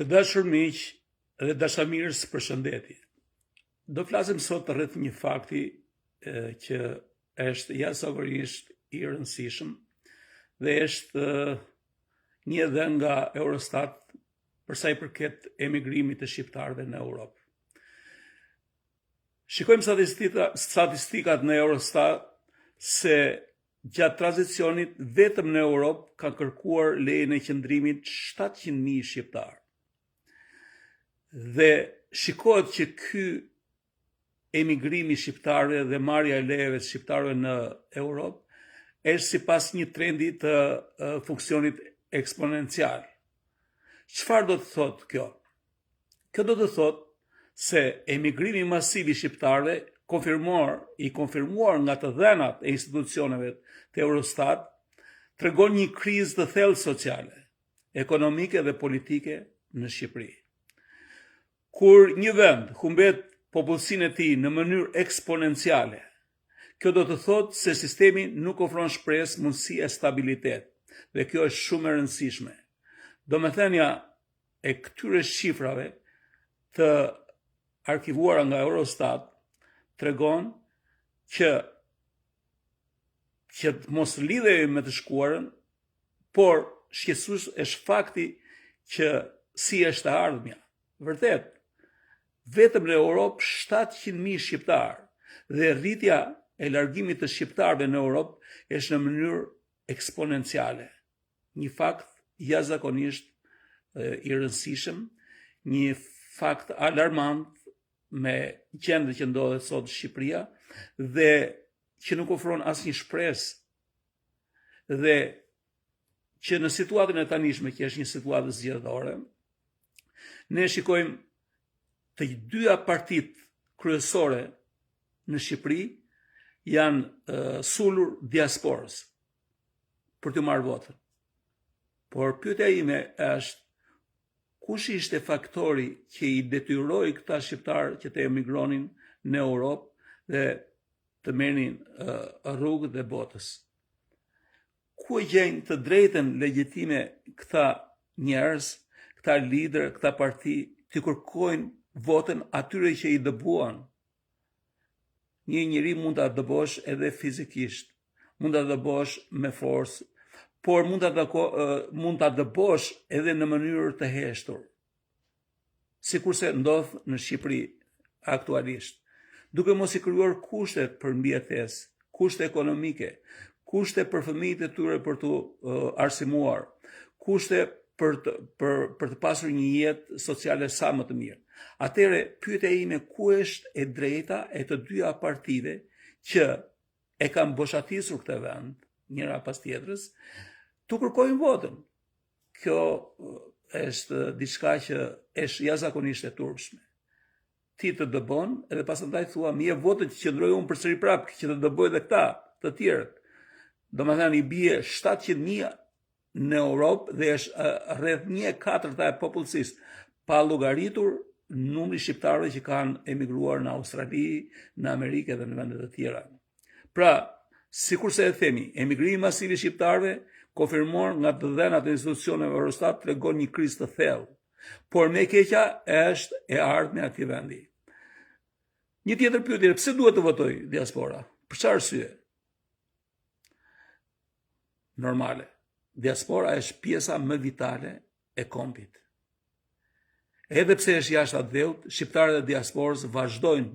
Të dashur miq dhe dashamirës përshëndetje. Do flasim sot rreth një fakti që është jashtëzakonisht i rëndësishëm dhe është një dhe nga Eurostat për sa i përket emigrimit të shqiptarëve në Europë. Shikojmë statistika, statistikat në Eurostat se gjatë tranzicionit vetëm në Europë kanë kërkuar lejen e qëndrimit 700.000 shqiptarë. Dhe shikohet që ky emigrimi i shqiptarëve dhe marrja e lejeve të shqiptarëve në Europë është sipas një trendi të funksionit eksponencial. Çfarë do të thotë kjo? Kjo do të thotë se emigrimi masiv i shqiptarëve konfirmuar, i konfirmuar nga të dhënat e institucioneve të Eurostat, tregon një krizë të thellë sociale, ekonomike dhe politike në Shqipëri. Kur një vend humbet popullsinë e tij në mënyrë eksponenciale, kjo do të thotë se sistemi nuk ofron shpresë, mundësi e stabilitet, dhe kjo është shumë e rëndësishme. Domethënia e këtyre shifrave të arkivuara nga Eurostat tregon që që të mos lidhemi me të shkuarën, por shqetësues është fakti që si është e ardhmja. Vërtet, vetëm në Europë 700.000 shqiptarë dhe rritja e largimit të shqiptarëve në Europë është në mënyrë eksponenciale. Një fakt jashtëzakonisht i rëndësishëm, një fakt alarmant me gjendjen që ndodhet sot Shqipëria dhe që nuk ofron asnjë shpresë dhe që në situatën e tanishme, që është një situatë zgjedhore, ne shikojmë të dyja partitë kryesore në Shqipëri janë uh, sulur diasporës. për të marrë votën. Por pyetja ime është kush ishte faktori që i detyroi këta shqiptarë që të emigronin në Europë dhe të merrnin uh, rrugët e botës. Ku e gjejnë të drejtën legjitime këta njerëz, këta liderë, këta parti, t'i kërkojnë votën atyre që i dëbuan Një njeri mund ta dëbosh edhe fizikisht, mund ta dëbosh me forcë, por mund ta dëko, mund ta dëbosh edhe në mënyrë të heshtur. Sikurse ndodh në Shqipëri aktualisht, duke mos i krijuar kushte për mbijetesë, kushte ekonomike, kushte për fëmijët e tyre për t'u arsimuar, kushte për të, për, për të pasur një jetë sociale sa më të mirë. Atëherë, pyetja ime ku është e drejta e të dyja partive që e kanë boshatisur këtë vend, njëra pas tjetrës, t'u kërkojnë votën. Kjo është diçka që është jashtëzakonisht e turpshme. Ti të dëbon edhe pastaj thua më jep votën që qëndroj unë përsëri prapë që të dëboj dhe këta të tjerët. Domethënë i bie 700.000 në Europë dhe është rreth 1/4 e popullsisë, pa llogaritur numri i shqiptarëve që kanë emigruar në Australi, në Amerikë dhe në vende të tjera. Pra, sikurse e themi, emigrimi masiv i shqiptarëve konfirmuar nga të dhënat e institucioneve Eurostat tregon një krizë të thellë. Por më e keqja është e ardhmja e atij vendi. Një tjetër pyetje, pse duhet të votojë diaspora? Për çfarë arsye? Normale. Diaspora është pjesa më vitale e kombit. Edhe pse është jashtë atdheut, shqiptarët e diasporës vazhdojnë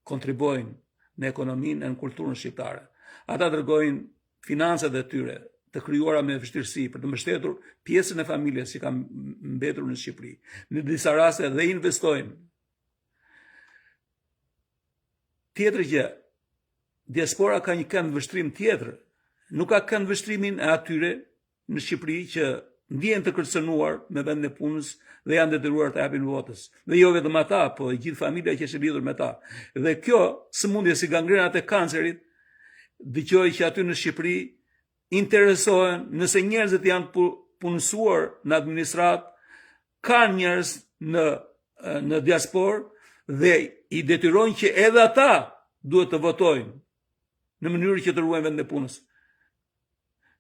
kontribuojnë në ekonominë e në kulturën shqiptare. Ata dërgojnë financat e tyre të krijuara me vështirësi për të mbështetur pjesën e familjes që ka mbetur në Shqipëri. Në disa raste dhe investojnë. Tjetër gjë, diaspora ka një këndvështrim tjetër. Nuk ka këndvështrimin e atyre në Shqipëri që ndjehen të kërcënuar me vendin e punës dhe janë detyruar të japin votës. Dhe jo vetëm ata, po e gjithë familja që është e lidhur me ta. Dhe kjo sëmundje si gangrenat e kancerit, dëgjoj që aty në Shqipëri interesohen nëse njerëzit janë punësuar në administratë, kanë njerëz në në diasporë dhe i detyrojnë që edhe ata duhet të votojnë në mënyrë që të ruajnë vendin e punës.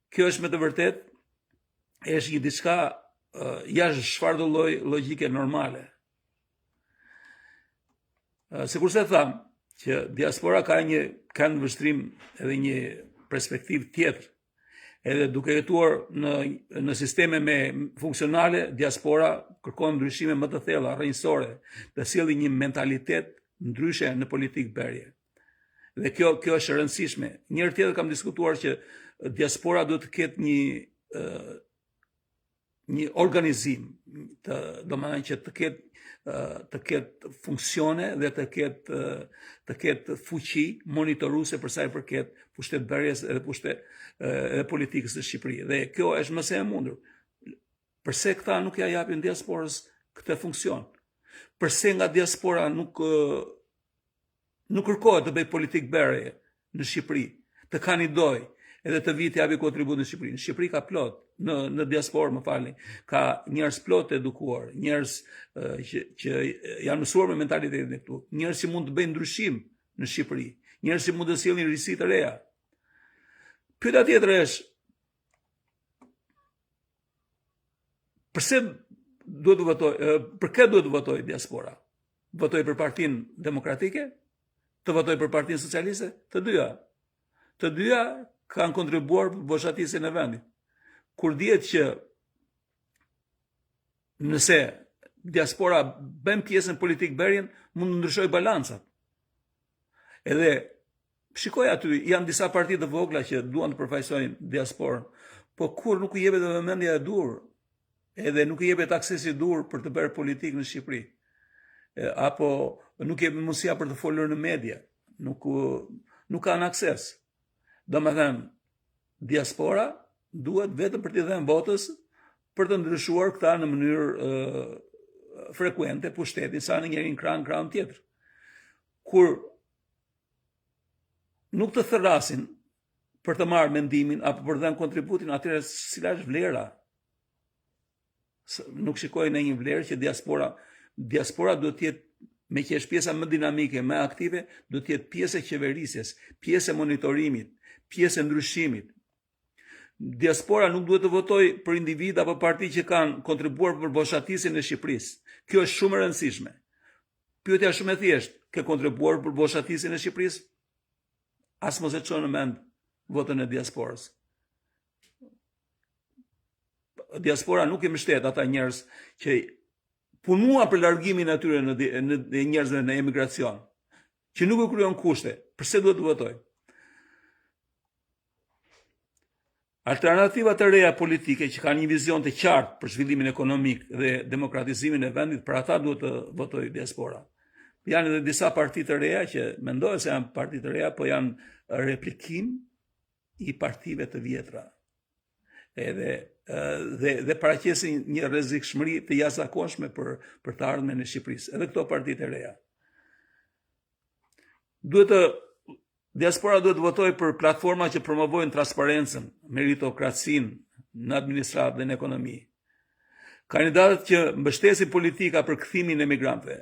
Kjo është me të vërtetë është një diçka Jashtë çfarëdo lloj logjike normale. Sikurse thamë, që diaspora ka një këndvështrim edhe një perspektivë tjetër. Edhe duke jetuar në në sisteme më funksionale, diaspora kërkon ndryshime më të thella, rrënjësore, të sjellë një mentalitet ndryshe në politikëbërje. Dhe kjo kjo është e rëndësishme. Një herë tjetër kam diskutuar që diaspora duhet të ketë një një organizim të domethënë që të ketë të ketë funksione dhe të ketë të ketë fuqi monitoruese për sa i përket pushtetbërjes edhe pushtet edhe politikës në Shqipëri. Dhe kjo është më se e mundur. Përse këta nuk ia japin diasporës këtë funksion? Përse nga diaspora nuk Nuk kërkohet të bëjë politikëbërje në Shqipëri, të kandidojë edhe të vijë të japi kontribut në Shqipëri. Në Shqipëri ka plot, në në diasporë, më falni, ka njerëz plot të edukuar, njerëz që që janë mësuar me mentalitetin e këtu, njerëz që mund të bëjnë ndryshim në Shqipëri, njerëz që mund të sjellin risi të reja. Pyetja tjetër është përse duhet të votojë, për kë duhet të votojë diaspora? Votojë për Partinë Demokratike, të votojë për Partinë Socialiste, të dyja. Të dyja kanë kontribuar për boshatisjen e vendit. Kur dihet që nëse diaspora bën pjesë në politikëbërjen, mund të ndryshojë balancat. Edhe shikoj aty, janë disa parti të vogla që duan të përfaqësojnë diasporën, po kur nuk u jepet vëmendja e duhur, edhe nuk i jepet aksesi i duhur për të bërë politikë në Shqipëri, apo nuk jepet mundësia për të folur në media, nuk nuk kanë akses. Domethënë, diaspora duhet vetëm për t'i dhënë votës për të ndryshuar këta në mënyrë frekuente pushtetin sa në njërin krah në krahun tjetër. Kur nuk të thërrasin për të marrë mendimin apo për të dhënë kontributin, atëherë cila është vlera? Nuk shikoj ndonjë vlerë që diaspora diaspora duhet të jetë meqë është pjesa më dinamike, më aktive, duhet të jetë pjesë e qeverisjes, pjesë e monitorimit, pjesë e ndryshimit. Diaspora nuk duhet të votojë për individë apo parti që kanë kontribuar për boshatisjen e Shqipërisë. Kjo është shumë e rëndësishme. Pyetja është shumë e thjeshtë, ke kontribuar për boshatisjen e Shqipërisë? As mos e ço në mend votën e diasporës. Diaspora nuk i mbështet ata njerëz që punuan për largimin e tyre në, në, në njerëzve në emigracion, që nuk u krijuan kushte, përse duhet të votojë? Alternativa të reja politike që kanë një vizion të qartë për zhvillimin ekonomik dhe demokratizimin e vendit, për ata duhet të votojë diaspora. Janë edhe disa parti të reja që mendohet se janë parti të reja, po janë replikim i partive të vjetra. Edhe dhe dhe paraqesin një rrezikshmëri të jashtëzakonshme për për të ardhmen e Shqipërisë, edhe këto parti të reja. Duhet të Diaspora duhet të votojë për platforma që promovojnë transparencën, meritokracinë në administratë dhe në ekonomi. Kandidatët që mbështesin politika për kthimin e emigrantëve,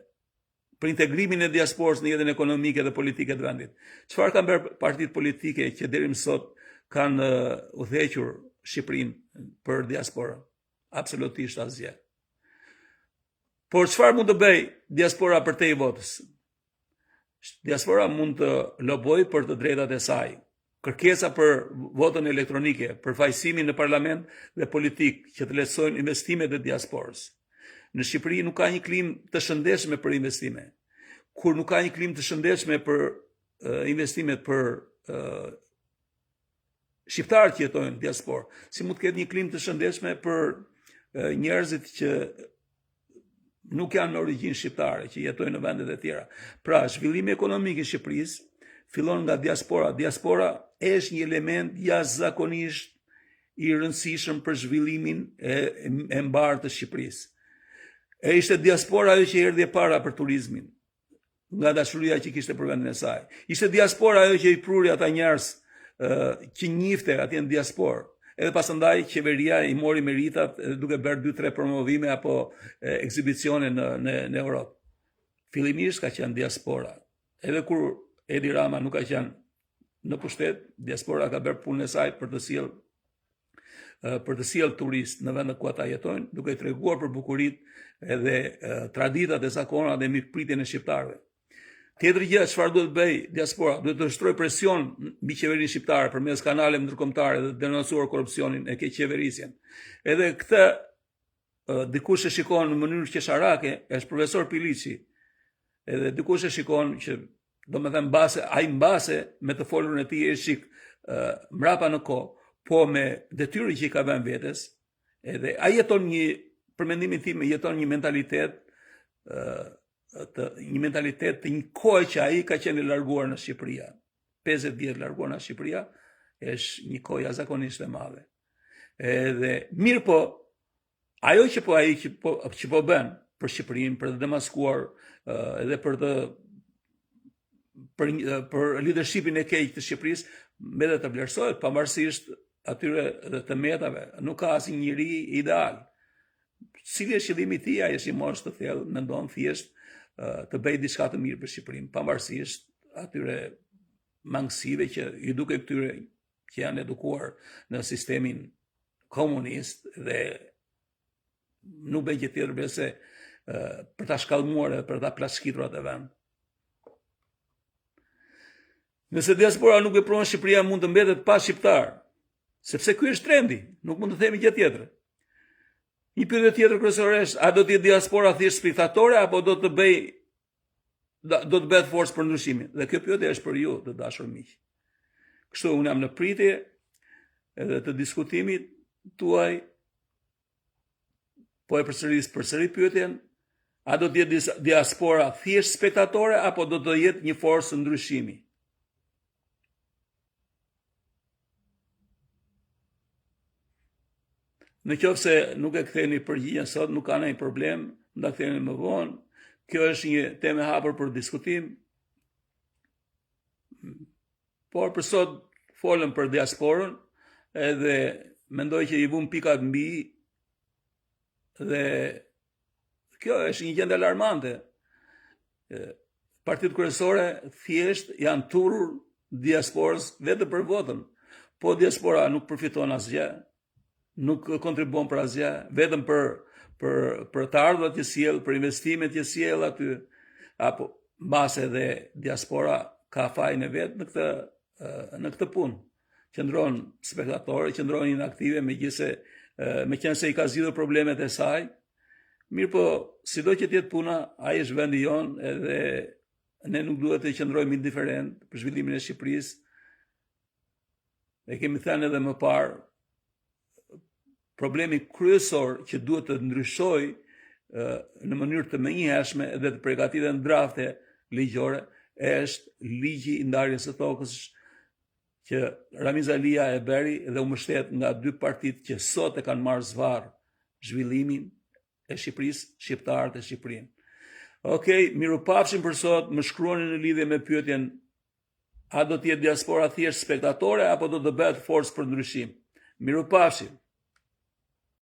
për integrimin e diasporës në jetën ekonomike dhe politike të vendit. Çfarë kanë bërë partitë politike që deri më sot kanë udhëhequr Shqipërinë për diasporën? Absolutisht asgjë. Por çfarë mund të bëjë diaspora përtej votës? Diaspora mund të lobojë për të drejtat e saj. Kërkesa për votën elektronike, përfaqësimin në parlament dhe politikë që të lehtësojnë investimet e diasporës. Në Shqipëri nuk ka një klimë të shëndetshme për investime. Kur nuk ka një klimë të shëndetshme për investimet për shqiptarët që jetojnë në diasporë, si mund të ketë një klimë të shëndetshme për njerëzit që nuk janë në origjinë shqiptare, që jetojnë në vendet e tjera. Pra, zhvillimi ekonomik i Shqipërisë fillon nga diaspora. Diaspora është një element jashtëzakonisht i rëndësishëm për zhvillimin e, e mbarë të Shqipërisë. E ishte diaspora ajo që erdhi e para për turizmin. nga dashuria që kishte për vendin e saj. Ishte diaspora ajo që i pruri ata njerëz që njifte atje në diasporë. Edhe pasandaj qeveria i mori meritat duke bërë 2-3 promovime apo ekzibicione në në në Europë. Fillimisht ka qenë diaspora. Edhe kur Edi Rama nuk ka qenë në pushtet, diaspora ka bërë punën e saj për të sjellë. për të sjellë turistë në vendet ku ata jetojnë, duke treguar për bukuritë edhe traditat e zakonat dhe mikpritjen e shqiptarëve. Tjetër gjë, çfarë duhet të bëjë diaspora? Duhet të ushtrojë presion mbi qeverinë shqiptare përmes kanaleve ndërkombëtare dhe të denoncuar korrupsionin e keqqeverisjen. Edhe këtë dikush e shikon në mënyrë qesharake, është profesor Piliçi. Edhe dikush e shikon që domethënë mbase ai mbase me të folurën e tij është çik mbrapa në kohë, po me detyrën që i ka vënë vetes, edhe ai jeton një për mendimin tim jeton një mentalitet të një mentalitet të një kohe që ai ka qenë i larguar nga Shqipëria. 50 vjet larguar nga Shqipëria, është një kohë jashtëzakonisht e madhe. Edhe mirëpo, ajo që po ai që po që po bën për Shqipërinë, për të demaskuar edhe për të për për leadershipin e keq të Shqipërisë, mbetet të vlerësohet pavarësisht atyre dhe të metave. Nuk ka asnjë njeri ideal. Cili është qëllimi i tij, ai është një moshë të thellë, mendon thjesht të bëjë diçka të mirë për Shqipërinë, pavarësisht atyre mangësive që i duke këtyre që janë edukuar në sistemin komunist dhe nuk bëjnë gjë tjetër veçse për ta shkallmuar dhe për ta plaçkitur atë vend. Nëse diaspora nuk vepron, Shqipëria mund të mbetet pa shqiptar, sepse ky është trendi, nuk mund të themi gjë tjetër. Një pyetje tjetër kryesore është, a do të jetë diaspora thjesht spektatore apo do të bëj do të bëhet forcë për ndryshimin? Dhe kjo pyetje është për ju, të dashur miq. Kështu unë jam në pritje edhe të diskutimit tuaj Po e përsëris përsëri pyetjen, a do të jetë diaspora thjesht spektatore apo do të jetë një forcë ndryshimi? Në qoftë se nuk e ktheni përgjigjen sot, nuk ka ndonjë problem, mund ta ktheni më vonë. Kjo është një temë e hapur për diskutim. Por për sot folëm për diasporën edhe mendoj që i vumë pikat mbi i dhe kjo është një gjendje alarmante. Partitë kryesore thjesht janë turrur diasporës vetëm për votën. Po diaspora nuk përfiton asgjë, nuk kontribuon për asgjë, vetëm për për për të ardhurat që sjell, për investimet që sjell aty, apo mbase edhe diaspora ka fajin e vet në këtë në këtë punë. Qëndron spektatore, qëndron inaktive, megjithëse meqenëse i ka zgjidhur problemet e saj. Mirëpo, sido që të jetë puna, ai është vendi jonë edhe ne nuk duhet të qëndrojmë indiferent për zhvillimin e Shqipërisë. E kemi thënë edhe më parë, problemi kryesor që duhet të ndryshojë në mënyrë të menjëhershme dhe të përgatiten drafte ligjore është ligji i ndarjes së tokës që Ramiz Alia e bëri dhe u mbështet nga dy partitë që sot e kanë marrë zvarrë zhvillimin e Shqipërisë, shqiptarët e Shqipërinë. Okej, mirupafshim për sot, më shkruani në lidhje me pyetjen A do të jetë diaspora thjesht spektatore apo do të bëhet forcë për ndryshim? Mirupafshim.